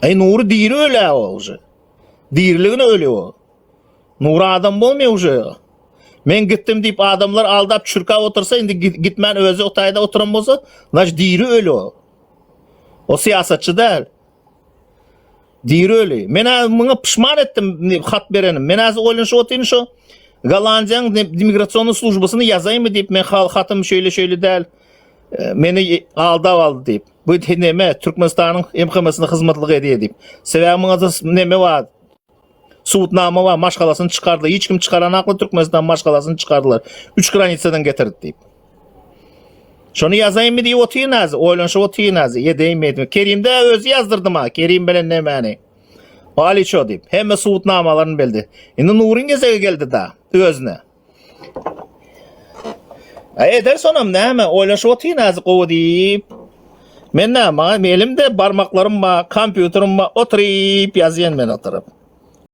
Aý Nury diri ölä o uje. Diriligine öli o. Nury adam bolmaýar uje. Men gitdim diýip adamlar aldap çürkäp otursa indi gitmän özi o taýda oturan bolsa, znaç diri öli o. O syýasatçy däl. Diri öli. Men hä muňa pişman etdim hat berenim. Men häzir oýlanyşyp otyryn şo Gollandiýanyň immigrasionnyý službasyna ýazaýynmy diýip men hatym şeýle şeýle däl. Meni aldap aldy diýip. Bu neme Türkmenistanyň MHM-sine hyzmatlyk edýär diýip. Sebäbi muňa neme bar? Subutnama bar, maşgalasyny çykardylar. Hiç kim çykaranakly Türkmenistan maşgalasyny çykardylar. Üç granisadan getirdi diýip. Şony ýazaýynmy diýip otyryn häzir, oýlanyşyp otyryn häzir, edeýinmi etmi. Kerimde özi ýazdyrdy maňa, Kerim bilen nemäni. Waliço diýip, hemme subutnamalaryny bildi. Indi Nuryň gezegi geldi da, özüne. A eder sonam näme, oýlanyşyp otyryn häzir gowy diýip. Men näme, maňa elimde barmaklarym bar, kompýuterim bar, oturyp ýazýan men oturyp.